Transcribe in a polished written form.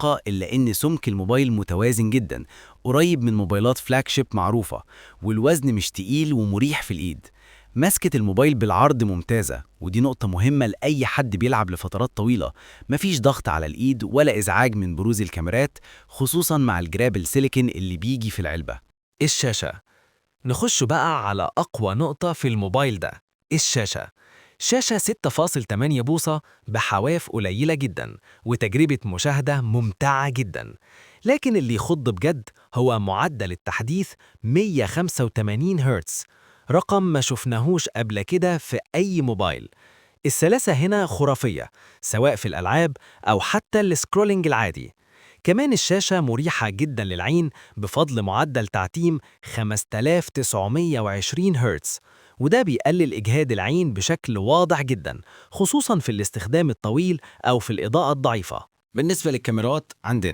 الدقة، إلا إن سمك الموبايل متوازن جدا، قريب من موبايلات flagship معروفة، والوزن مش تقيل ومريح في الإيد. مسكة الموبايل بالعرض ممتازة، ودي نقطة مهمة لأي حد بيلعب لفترات طويلة. مفيش ضغط على الإيد ولا إزعاج من بروز الكاميرات، خصوصا مع الجراب السيليكون اللي بيجي في العلبة. الشاشة. نخش بقى على أقوى نقطة في الموبايل ده، الشاشة. شاشة 6.8 بوصة بحواف قليلة جدا وتجربة مشاهدة ممتعة جدا، لكن اللي يخض بجد هو معدل التحديث 185 هرتز، رقم ما شفناهوش قبل كده في أي موبايل. السلاسة هنا خرافية، سواء في الألعاب أو حتى ال scrolling العادي. كمان الشاشة مريحة جدا للعين بفضل معدل تعتيم 5920 هرتز، وده بيقلل إجهاد العين بشكل واضح جدا، خصوصا في الاستخدام الطويل أو في الإضاءة الضعيفة. بالنسبة للكاميرات عندنا